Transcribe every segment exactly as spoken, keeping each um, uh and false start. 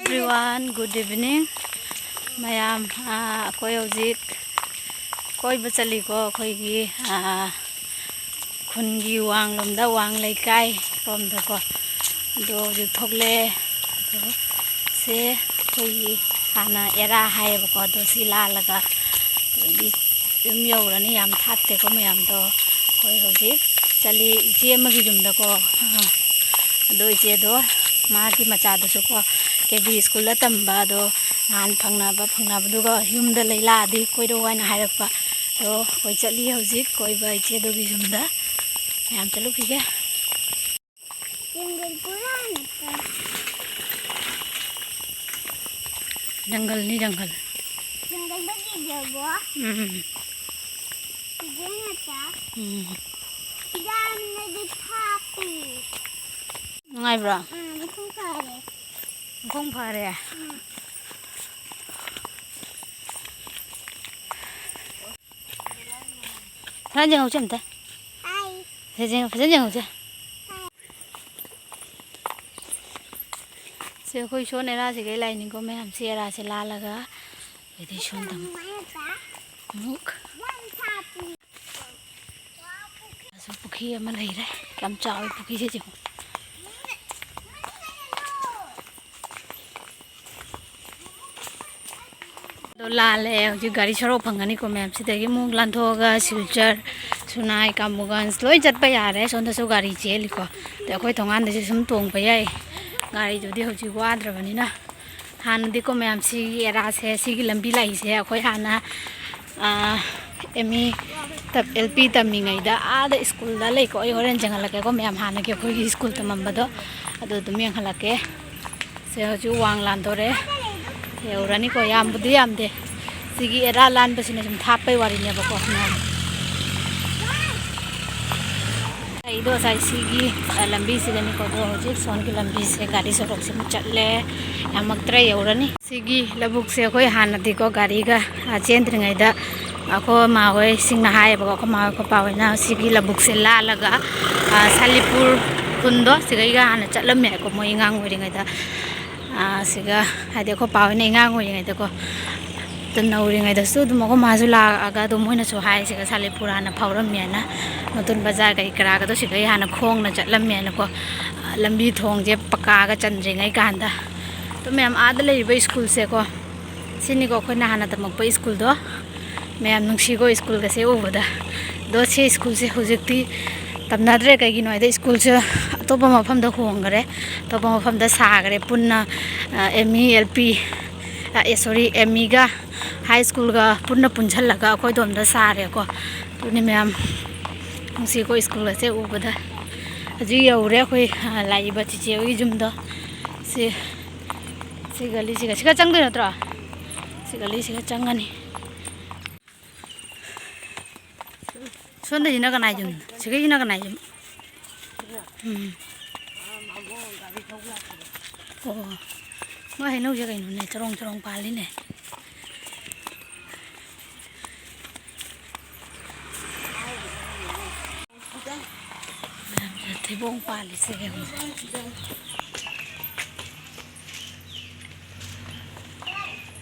Everyone, good evening. ꯃꯌꯥꯝ, ꯑꯥ, ꯑꯩꯈꯣꯏ ꯍꯧꯖꯤꯛ ꯀꯣꯏꯕ ꯆꯠꯂꯤꯀꯣ, ꯑꯩꯈꯣꯏꯒꯤ, ꯑꯥ, ꯈꯨꯟꯒꯤ ꯋꯥꯡꯂꯣꯝꯗ, ꯋꯥꯡ ꯂꯩꯀꯥꯏ ꯔꯣꯝꯗꯀꯣ꯫ ꯑꯗꯣ ꯍꯧꯖꯤꯛ ꯊꯣꯛꯂꯛꯑꯦ꯫ ꯑꯗꯣ ꯁꯦ ꯑꯩꯈꯣꯏꯒꯤ ꯍꯥꯟꯅ ꯑꯦꯔꯥ ꯍꯥꯏꯌꯦꯕꯀꯣ, ꯑꯗꯣ ꯁꯤ ꯂꯥꯜꯂꯒ ꯑꯗꯒꯤ ꯌꯨꯝ ꯌꯧꯔꯅꯤ꯫ ꯌꯥꯝ ꯊꯥꯞꯇꯦꯀꯣ ꯃꯌꯥꯝꯗꯣ꯫ ꯑꯩꯈꯣꯏ ꯍꯧꯖꯤꯛ ꯆꯠꯂꯤ ꯏꯆꯦ ꯑꯃꯒꯤ ꯌꯨꯝꯗꯀꯣ꯫ ꯑꯥ, ꯑꯗꯣ ꯏꯆꯦꯗꯣ ꯃꯥꯒꯤ ꯃꯆꯥꯗꯨꯁꯨꯀꯣ ꯀꯦ ꯕꯤ ꯁ꯭ꯀꯨꯜꯗ ꯇꯝꯕ, ꯑꯗꯣ ꯅꯍꯥꯟ ꯐꯪꯅꯕ, ꯐꯪꯅꯕꯗꯨꯒ ꯌꯨꯝꯗ ꯂꯩ ꯂꯥꯛꯑꯗꯤ ꯀꯣꯏꯔꯛꯑꯣ ꯍꯥꯏꯅ ꯍꯥꯏꯔꯛꯄ꯫ ꯑꯗꯣ ꯑꯩꯈꯣꯏ ꯆꯠꯂꯤ ꯍꯧꯖꯤꯛ ꯀꯣꯏꯕ ꯏꯆꯦꯗꯨꯒꯤ ꯌꯨꯝꯗ꯫ ꯃꯌꯥꯝ ꯆꯠꯂꯨꯈꯤꯒꯦ꯫ जंगल पूरा है ना? जंगल नहीं, जंगल। जंगल में गिर गया वो। ꯎꯝ꯫ ꯀꯤꯖꯩ ꯅꯠꯇ꯭ꯔꯥ? ꯎꯝ꯫ ꯌꯥꯝꯅꯗꯤ ꯊꯥꯞꯄꯤ꯫ ꯅꯨꯡꯉꯥꯏꯕ꯭ꯔꯣ? ꯎꯝ, ꯃꯈꯣꯡ ꯐꯔꯦ꯫ ꯃꯈꯣꯡ ꯐꯔꯦ? ꯎꯝ꯫ ꯐꯖꯅ ꯌꯦꯡꯍꯧꯁꯦ ꯑꯝꯇ꯫ ꯍꯥꯏ꯫ ꯐꯖꯅ ꯌꯦꯡ-, ꯐꯖꯅ ꯌꯦꯡꯍꯧꯁꯦ꯫ ꯁꯦ ꯑꯩꯈꯣꯏ ꯁꯣꯟ ꯑꯦꯔꯥꯁꯤꯒꯩ ꯂꯥꯛꯏꯅꯤꯀꯣ ꯃꯌꯥꯝ꯫ ꯁꯤ ꯑꯦꯔꯥꯁꯦ ꯂꯥꯜꯂꯒ ꯑꯗꯩ ꯁꯣꯝꯗ ꯑꯃꯨꯛ, ꯑꯃꯨꯛ꯫ ꯑꯁꯤ ꯄꯨꯈ꯭ꯔꯤ ꯑꯃ ꯂꯩꯔꯦ꯫ ꯌꯥꯝ ꯆꯥꯎꯋꯤ ꯄꯨꯈ꯭ꯔꯤꯁꯦ ꯌꯦꯡꯉꯨ꯫ ꯑꯗꯣ ꯂꯥꯜꯂꯦ꯫ ꯍꯧꯖꯤꯛ ꯒꯥꯔꯤ ꯁꯣꯔꯣꯛ ꯐꯪꯒꯅꯤꯀꯣ ꯃꯌꯥꯝ꯫ ꯁꯤꯗꯒꯤ ꯑꯃꯨꯛ ꯂꯥꯟꯊꯣꯛꯑꯒ ꯁꯤꯜꯆꯔ, ꯁꯨꯅꯥꯏ, ꯀꯥꯝꯕꯨꯒꯟꯖ ꯂꯣꯏ ꯆꯠꯄ ꯌꯥꯔꯦ꯫ ꯁꯣꯝꯗꯁꯨ ꯒꯥꯔꯤ ꯆꯦꯜꯂꯤꯀꯣ꯫ ꯑꯗꯩ ꯑꯩꯈꯣꯏ ꯊꯣꯡꯒꯥꯟꯗꯁꯨ ꯁꯨꯝ ꯇꯣꯡꯕ ꯌꯥꯏ꯫ ꯒꯥꯔꯤꯗꯨꯗꯤ ꯍꯧꯖꯤꯛ ꯋꯥꯗ꯭ꯔꯕꯅꯤꯅ꯫ ꯍꯥꯟꯅꯗꯤꯀꯣ ꯃꯌꯥꯝ ꯁꯤꯒꯤ ꯑꯦꯔꯥꯁꯦ, ꯁꯤꯒꯤ ꯂꯝꯕꯤ ꯂꯥꯛꯏꯁꯦ ꯑꯩꯈꯣꯏ ꯍꯥꯟꯅ, ꯑꯥ, ꯑꯦꯝ ꯏ ꯇꯞ-, ꯑꯦꯜ ꯄꯤ ꯇꯝꯃꯤꯉꯩꯗ ꯑꯥꯗ ꯁ꯭ꯀꯨꯜꯗ ꯂꯩꯀꯣ꯫ ꯑꯩ ꯍꯣꯔꯦꯟ ꯌꯦꯡꯍꯜꯂꯛꯀꯦꯀꯣ ꯃꯌꯥꯝ ꯍꯥꯟꯅꯒꯤ ꯑꯩꯈꯣꯏꯒꯤ ꯁ꯭ꯀꯨꯜ ꯇꯝꯃꯝꯕꯗꯣ꯫ ꯑꯗꯨ ꯑꯗꯨꯝ ꯌꯦꯡꯍꯜꯂꯛꯀꯦ꯫ ꯁꯦ ꯍꯧꯖꯤꯛ ꯋꯥꯡ ꯂꯥꯟꯗꯣꯔꯦ꯫ ꯌꯧꯔꯅꯤꯀꯣ, ꯌꯥꯝꯕꯨꯗꯤ ꯌꯥꯝꯗꯦ꯫ ꯁꯤꯒꯤ ꯑꯦꯔꯥ ꯂꯥꯟꯕꯁꯤꯅ ꯁꯨꯝ ꯊꯥꯞꯄꯩ ꯋꯥꯔꯤꯅꯦꯕꯀꯣ꯫ ꯑꯩꯗꯣ ꯉꯁꯥꯏ ꯁꯤꯒꯤ, ꯑ, ꯂꯝꯕꯤꯁꯤꯗꯅꯤꯀꯣ꯫ ꯑꯗꯣ ꯍꯧꯖꯤꯛ ꯁꯣꯝꯒꯤ ꯂꯝꯕꯤꯁꯦ ꯒꯥꯔꯤ ꯁꯣꯔꯣꯛꯁꯤꯃ ꯆꯠꯂꯦ꯫ ꯌꯥꯝꯃꯛꯇ꯭ꯔꯦ, ꯌꯧꯔꯅꯤ꯫ ꯁꯤꯒꯤ ꯂꯧꯕꯨꯛꯁꯦ ꯑꯩꯈꯣꯏ ꯍꯥꯟꯅꯗꯤꯀꯣ ꯒꯥꯔꯤꯒ, ꯑ, ꯆꯦꯟꯗ꯭ꯔꯤꯉꯩꯗ ꯑꯩꯈꯣꯏ ꯃꯥ ꯍꯣꯏꯁꯤꯡꯅ ꯍꯥꯏꯌꯦꯕꯀꯣ, ꯑꯩꯈꯣꯏ ꯃꯥ ꯍꯣꯏ, ꯑꯩꯈꯣꯏ ꯄꯥ ꯍꯣꯏꯅ ꯁꯤꯒꯤ ꯂꯧꯕꯨꯛꯁꯦ ꯂꯥꯜꯂꯒ, ꯑ, ꯁꯥꯂꯤꯄꯨꯔ ꯈꯨꯟꯗꯣ ꯁꯤꯒꯩꯒ ꯍꯥꯟꯅ ꯆꯠꯂꯝꯃꯦ ꯑꯩꯈꯣꯏ ꯃꯣꯏ ꯑꯉꯥꯡ ꯑꯣꯏꯔꯤꯉꯩꯗ꯫ ꯑ, ꯑꯁꯤꯒ, ꯍꯥꯏꯗꯤ ꯑꯩꯈꯣꯏ ꯄꯥ ꯍꯣꯏꯅ ꯑꯉꯥꯡ ꯑꯣꯏꯔꯤꯉꯩꯗꯀꯣ, ꯑꯗꯨꯝ ꯅꯧꯔꯤꯉꯩꯗꯁꯨ ꯑꯗꯨꯝ ꯑꯩꯈꯣꯏ ꯃꯥꯁꯨ ꯂꯥꯛꯑꯒ ꯑꯗꯨꯝ ꯃꯣꯏꯅꯁꯨ ꯍꯥꯏ, "ꯁꯤꯒ ꯁꯥꯂꯤꯄꯨꯔꯥꯅ ꯐꯥꯎꯔꯝꯃꯦꯅ, ꯃꯇꯨꯟ ꯕꯖꯥꯔ ꯀꯔꯤ ꯀꯔꯥꯒꯗꯣ ꯁꯤꯗꯩ ꯍꯥꯟꯅ ꯈꯣꯡꯅ ꯆꯠꯂꯝꯃꯦꯅꯀꯣ, ꯂꯝꯕꯤ ꯊꯣꯡꯁꯦ ꯄꯀꯥꯒ ꯆꯟꯗ꯭ꯔꯤꯉꯩ ꯀꯥꯟꯗ." ꯑꯗꯨ ꯃꯌꯥꯝ ꯑꯥꯗ ꯂꯩꯔꯤꯕ ꯁ꯭ꯀꯨꯜꯁꯦꯀꯣ, ꯁꯤꯅꯤꯀꯣ ꯑꯩꯈꯣꯏꯅ ꯍꯥꯟꯅ ꯇꯝꯃꯛꯄ ꯁ꯭ꯀꯨꯜꯗꯣ꯫ ꯃꯌꯥꯝ ꯅꯨꯡꯁꯤꯀꯣ ꯁ꯭ꯀꯨꯜꯒꯁꯦ ꯎꯕꯗ꯫ ꯑꯗꯣ ꯁꯤ ꯁ꯭ꯀꯨꯜꯁꯦ ꯍꯧꯖꯤꯛꯇꯤ ꯇꯝꯅꯗ꯭ꯔꯦ꯫ ꯀꯩꯒꯤꯅꯣ ꯍꯥꯏꯗꯤ ꯁ꯭ꯀꯨꯜꯁꯦ ꯑꯇꯣꯞꯄ ꯃꯐꯝꯗ ꯍꯣꯡꯈꯔꯦ, ꯑꯇꯣꯞꯄ ꯃꯐꯝꯗ ꯁꯥꯈꯔꯦ ꯄꯨꯟꯅ꯫ ꯑꯦꯝ ꯏ ꯑꯦꯜ ꯄꯤ, ꯑꯦ, ꯁꯣꯔꯤ, ꯑꯦꯝ ꯏꯒ ꯍꯥꯏ ꯁ꯭ꯀꯨꯜꯒ ꯄꯨꯟꯅ ꯄꯨꯟꯁꯤꯜꯂꯒ ꯑꯩꯈꯣꯏ ꯑꯗꯣꯝꯗ ꯁꯥꯔꯦꯀꯣ꯫ ꯑꯗꯨꯅꯤ ꯃꯌꯥꯝ ꯅꯨꯡꯁꯤꯀꯣ ꯁ꯭ꯀꯨꯜꯒꯁꯦ ꯎꯕꯗ꯫ ꯍꯧꯖꯤꯛ ꯌꯧꯔꯦ ꯑꯩꯈꯣꯏ, ꯑ, ꯂꯥꯛꯏꯕ ꯆꯤꯆꯦ ꯍꯣꯏꯒꯤ ꯌꯨꯝꯗꯣ꯫ ꯁꯤ, ꯁꯤ ꯒꯂꯤꯁꯤꯒ, ꯁꯤꯒ ꯆꯪꯗꯣꯏ ꯅꯠꯇ꯭ꯔꯣ? ꯁꯤ ꯒꯂꯤꯁꯤꯒ ꯆꯪꯉꯅꯤ꯫ ꯁꯣꯝꯗꯁꯤꯅ ꯀꯅꯥ ꯌꯨꯝ? ꯁꯤꯒꯤꯁꯤꯅ ꯀꯅꯥ ꯌꯨꯝ? ꯎꯝ꯫ ꯑꯣ꯫ ꯃꯣꯏ ꯍꯩꯅꯧꯁꯦ ꯀꯩꯅꯣꯅꯦ? ꯆꯔꯣꯡ ꯆꯔꯣꯡ ꯄꯥꯜꯂꯤꯅꯦ꯫ ꯊꯩꯕꯣꯡ ꯄꯥꯜꯂꯤꯁꯦ ꯌꯦꯡꯉꯨ꯫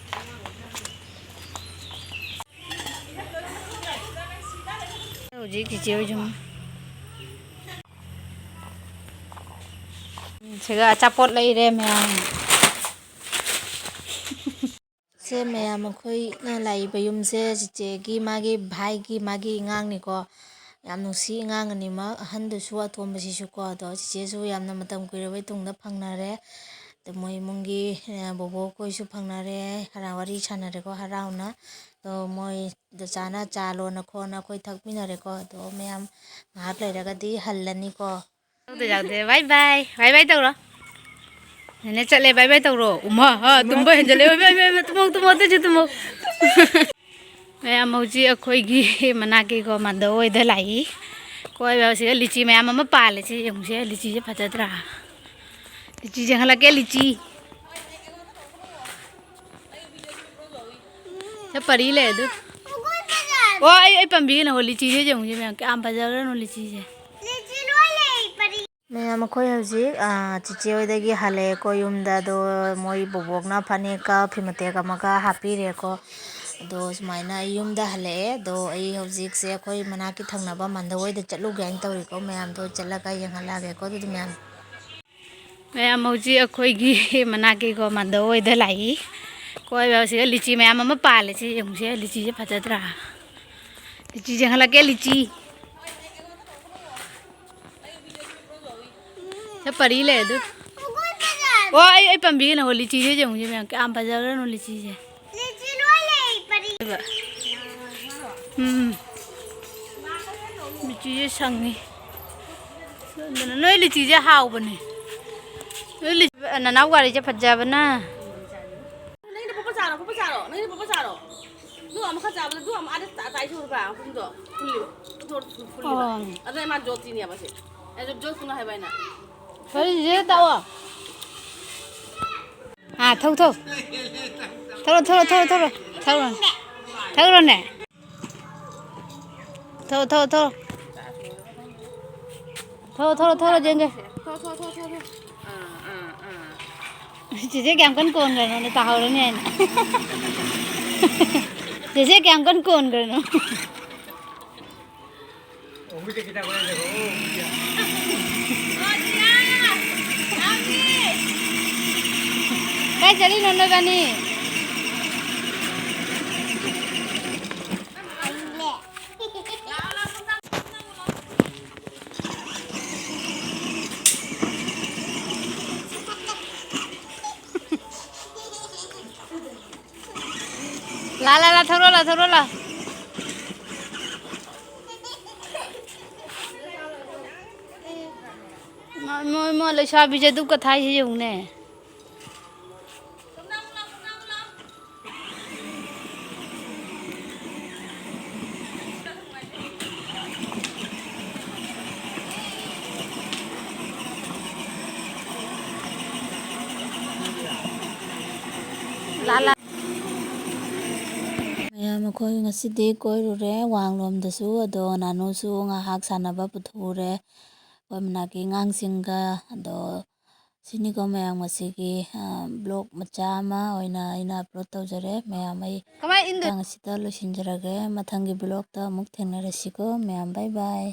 ꯍꯧꯖꯤꯛ ꯆꯤꯆꯦ ꯍꯣꯏ ꯁꯨꯝ ꯁꯤꯒ ꯑꯆꯥꯄꯣꯠ ꯂꯩꯔꯦ ꯃꯌꯥꯝ꯫ ꯁꯦ ꯃꯌꯥꯝ, ꯑꯩꯈꯣꯏꯅ ꯂꯥꯛꯏꯕ ꯌꯨꯝꯁꯦ ꯆꯤꯆꯦꯒꯤ, ꯃꯥꯒꯤ ꯚꯥꯏꯒꯤ, ꯃꯥꯒꯤ ꯑꯉꯥꯡꯅꯤꯀꯣ꯫ ꯌꯥꯝ ꯅꯨꯡꯁꯤ ꯑꯉꯥꯡ ꯑꯅꯤꯃꯛ, ꯑꯍꯟꯗꯨꯁꯨ ꯑꯇꯣꯝꯕꯁꯤꯁꯨꯀꯣ꯫ ꯑꯗꯣ ꯆꯤꯆꯦꯁꯨ ꯌꯥꯝꯅ ꯃꯇꯝ ꯀꯨꯏꯔꯕꯩ ꯇꯨꯡꯗ ꯐꯪꯅꯔꯦ꯫ ꯑꯗꯣ ꯃꯣꯏ ꯏꯃꯨꯡꯒꯤ, ꯑ, ꯕꯣꯕꯣꯛ ꯈꯣꯏꯁꯨ ꯐꯪꯅꯔꯦ, ꯍꯔꯥ-, ꯋꯥꯔꯤ ꯁꯥꯟꯅꯔꯦꯀꯣ ꯍꯔꯥꯎꯅ꯫ ꯑꯗꯣ ꯃꯣꯏ ꯗꯆꯥꯅ ꯆꯥ ꯂꯣꯟꯅ ꯈꯣꯠꯅ ꯑꯩꯈꯣꯏ ꯊꯛꯃꯤꯟꯅꯔꯦꯀꯣ꯫ ꯑꯗꯣ ꯃꯌꯥꯝ ꯉꯥꯏꯍꯥꯛ ꯂꯩꯔꯒꯗꯤ ꯍꯜꯂꯅꯤꯀꯣ꯫ ꯌꯥꯎꯗꯦ, ꯌꯥꯎꯗꯦ꯫ ꯕꯥꯏ ꯕꯥꯏ꯫ ꯕꯥꯏ ꯕꯥꯏ ꯇꯧꯔꯣ꯫ ꯅꯦꯅꯦ ꯆꯠꯂꯦ, ꯕꯥꯏ ꯕꯥꯏ ꯇꯧꯔꯣ꯫ ꯎꯃꯥ, ꯍꯥ, ꯇꯨꯝꯕ ꯍꯦꯟꯖꯜꯂꯦ꯫ ꯕꯥꯏ ꯕꯥꯏ, ꯕꯥꯏ ꯕꯥꯏ꯫ ꯇꯨꯝꯃꯣ, ꯇꯨꯝꯃꯣ, ꯑꯇꯩꯁꯨ ꯇꯨꯝꯃꯣ꯫ ꯃꯌꯥꯝ ꯍꯧꯖꯤꯛ ꯑꯩꯈꯣꯏꯒꯤ ꯃꯅꯥꯛꯀꯤ ꯀꯣꯃꯥꯟꯗꯣ ꯍꯣꯏꯗ ꯂꯥꯛꯏ꯫ ꯀꯣꯏꯕ ꯁꯤꯗ ꯂꯤꯆꯤ ꯃꯌꯥꯝ ꯑꯃ ꯄꯥꯜꯂꯦ꯫ ꯁꯤ ꯌꯦꯡꯉꯨꯁꯦ, ꯂꯤꯆꯤꯁꯦ ꯐꯖꯗ꯭ꯔꯥ? Lychee ꯌꯦꯡꯍꯜꯂꯛꯀꯦ, lychee. ꯁꯦ ꯄꯔꯤ ꯂꯩ ꯑꯗꯨ꯫ ꯑꯣ, ꯑꯩ, ꯑꯩ ꯄꯥꯝꯕꯤꯒꯤꯅ ꯍꯣ ꯂꯤꯆꯤꯁꯦ ꯌꯦꯡꯉꯨꯁꯦ ꯃꯌꯥꯝ, ꯀꯌꯥꯝ ꯐꯖꯈ꯭ꯔꯅꯣ ꯂꯤꯆꯤꯁꯦ꯫ ꯂꯤꯆꯤ ꯂꯣꯏ ꯂꯩ, ꯄꯔꯤ꯫ ꯃꯌꯥꯝ, ꯑꯩꯈꯣꯏ ꯍꯧꯖꯤꯛ, ꯑ, ꯆꯤꯆꯦ ꯍꯣꯏꯗꯒꯤ ꯍꯜꯂꯛꯑꯦꯀꯣ ꯌꯨꯝꯗ꯫ ꯑꯗꯣ ꯃꯣꯏ ꯕꯣꯕꯣꯛꯅ ꯐꯅꯦꯛꯀ ꯐꯤ ꯃꯇꯦꯛ ꯑꯃꯒ ꯍꯥꯞꯄꯤꯔꯦꯀꯣ꯫ ꯑꯗꯣ ꯁꯨꯃꯥꯏꯅ ꯑꯩ ꯌꯨꯝꯗ ꯍꯜꯂꯛꯑꯦ꯫ ꯑꯗꯣ ꯑꯩ ꯍꯧꯖꯤꯛꯁꯦ ꯑꯩꯈꯣꯏ ꯃꯅꯥꯛꯀꯤ ꯊꯪꯅꯕ ꯃꯥꯟꯗ ꯍꯣꯏꯗ ꯆꯠꯂꯨꯒꯦ ꯍꯥꯏꯅ ꯇꯧꯔꯤꯀꯣ꯫ ꯃꯌꯥꯝꯗꯣ ꯆꯠꯂꯒ ꯌꯦꯡꯍꯜꯂꯛꯑꯒꯦꯀꯣ꯫ ꯑꯗꯨꯗꯤ ꯃꯌꯥꯝ, ꯃꯌꯥꯝ ꯍꯧꯖꯤꯛ ꯑꯩꯈꯣꯏꯒꯤ ꯃꯅꯥꯛꯀꯤꯀꯣ ꯃꯥꯟꯗ ꯍꯣꯏꯗ ꯂꯥꯛꯏ꯫ ꯀꯣꯏꯕ ꯁꯤꯗ ꯂꯤꯆꯤ ꯃꯌꯥꯝ ꯑꯃ ꯄꯥꯜꯂꯦ꯫ ꯁꯤ ꯌꯦꯡꯉꯨꯁꯦ, ꯂꯤꯆꯤꯁꯦ ꯐꯖꯗ꯭ꯔꯥ? Lychee ꯌꯦꯡꯍꯜꯂꯛꯀꯦ, lychee. ꯁꯦ ꯄꯔꯤ ꯂꯩ ꯑꯗꯨ꯫ ꯑꯣ, ꯑꯩ, ꯑꯩ ꯄꯥꯝꯕꯤꯒꯤꯅ ꯍꯣ ꯂꯤꯆꯤꯁꯦ ꯌꯦꯡꯉꯨꯁꯦ ꯃꯌꯥꯝ, ꯀꯌꯥꯝ ꯐꯖꯈ꯭ꯔꯅꯣ ꯂꯤꯆꯤꯁꯦ꯫ ꯂꯤꯆꯤ ꯂꯣꯏ ꯂꯩ, ꯄꯔꯤ꯫ ꯎꯝ꯫ ꯂꯤꯆꯤꯁꯦ ꯁꯪꯉꯤ꯫ ꯅꯣꯏ ꯂꯤꯆꯤꯁꯦ ꯍꯥꯎꯕꯅꯦ꯫ ꯅꯣꯏ ꯂꯤꯆꯤ-, ꯅꯅꯥꯎ ꯒꯥꯔꯤꯁꯦ ꯐꯖꯕꯅ꯫ ꯅꯪꯒꯤꯅ ꯄꯣꯄ ꯆꯥꯔꯣ, ꯄꯣꯄ ꯆꯥꯔꯣ, ꯅꯪꯒꯤꯅ ꯄꯣꯄ ꯆꯥꯔꯣ꯫ ꯑꯗꯨ ꯑꯃꯈꯛ ꯆꯥꯕꯗ ꯑꯗꯨ ꯑꯃ ꯑꯥꯗ ꯆꯥ-, ꯆꯥꯏꯊꯣꯛꯎꯔꯕ ꯑꯍꯨꯝꯗꯣ ꯐꯨꯜꯂꯤꯕ꯫ ꯐꯨꯜꯂꯤꯕ꯫ ꯑꯣ꯫ ꯑꯗꯨꯅ ꯃꯥ ꯖꯣꯇꯤꯅꯦꯕ ꯁꯦ꯫ ꯑꯩꯁꯨ ꯖꯣꯠ ꯁꯨꯡꯉꯥꯏ ꯍꯥꯏꯕ ꯑꯩꯅ꯫ ꯐꯔꯦ, ꯆꯤꯆꯦ ꯇꯥꯛꯑꯣ꯫ ꯑꯥ, ꯊꯧ, ꯊꯧ꯫ ꯊꯧꯔꯣ, ꯊꯧꯔꯣ, ꯊꯧꯔꯣ, ꯊꯧꯔꯣ꯫ ꯊꯧꯔꯣꯅꯦ꯫ ꯊꯧꯔꯣꯅꯦ꯫ ꯊꯧ, ꯊꯧ, ꯊꯧ꯫ ꯊꯧ, ꯊꯧ, ꯊꯧ, ꯌꯦꯡꯒꯦ꯫ ꯊꯧ, ꯊꯧ, ꯊꯧ, ꯊꯧ, ꯊꯧ꯫ ꯑꯥ, ꯑꯥ, ꯑꯥ꯫ ꯆꯤꯆꯦ ꯀꯌꯥꯝ ꯀꯟ ꯀꯣꯟꯈ꯭ꯔꯅꯣꯅꯦ, ꯇꯥꯍꯧꯔꯅꯤ ꯍꯥꯏꯅ꯫ ꯆꯤꯆꯦ ꯀꯌꯥꯝ ꯀꯟ ꯀꯣꯟꯈ꯭ꯔꯅꯣ꯫ ꯀꯥꯏ ꯆꯠꯂꯤꯅꯣ ꯅꯣꯏꯕꯥꯅꯤ? ꯂꯥ, ꯂꯥ, ꯂꯥ, ꯊꯧꯔꯣ, ꯂꯥ, ꯊꯧꯔꯣ, ꯂꯥ꯫ ꯃꯥ, ꯃꯣꯏ, ꯃꯣꯏ ꯂꯩꯁꯥꯕꯤꯁꯦ ꯙꯨꯞꯀ ꯊꯥꯏꯁꯦ ꯌꯦꯡꯉꯨꯅꯦ꯫ ꯂꯥ, ꯂꯥ꯫ ꯃꯌꯥꯝ, ꯑꯩꯈꯣꯏ ꯉꯁꯤꯗꯤ ꯀꯣꯏꯔꯨꯔꯦ ꯋꯥꯡꯂꯣꯝꯗꯁꯨ, ꯑꯗꯣ ꯅꯥꯅꯨꯁꯨ ꯉꯥꯏꯍꯥꯛ ꯁꯥꯟꯅꯕ ꯄꯨꯊꯣꯛꯎꯔꯦ꯫ ꯑꯩꯈꯣꯏ ꯃꯅꯥꯛꯀꯤ ꯑꯉꯥꯡꯁꯤꯡꯒ꯫ ꯑꯗꯣ ꯁꯤꯅꯤꯀꯣ ꯃꯌꯥꯝ, ꯉꯁꯤꯒꯤ ꯕ꯭ꯂꯣꯛ ꯃꯆꯥ ꯑꯃ ꯑꯣꯏꯅ ꯑꯩꯅ ꯑꯞꯂꯣꯗ ꯇꯧꯖꯔꯦ꯫ ꯃꯌꯥꯝ, ꯑꯩ ꯀꯃꯥꯏ ꯏꯟꯗꯣꯏ? ꯃꯇꯥꯡ ꯑꯁꯤꯗ ꯂꯣꯏꯁꯤꯟꯖꯔꯒꯦ꯫ ꯃꯊꯪꯒꯤ ꯕ꯭ꯂꯣꯛꯇ ꯑꯃꯨꯛ ꯊꯦꯡꯅꯔꯁꯤꯀꯣ ꯃꯌꯥꯝ, ꯕꯥꯏ ꯕꯥꯏ꯫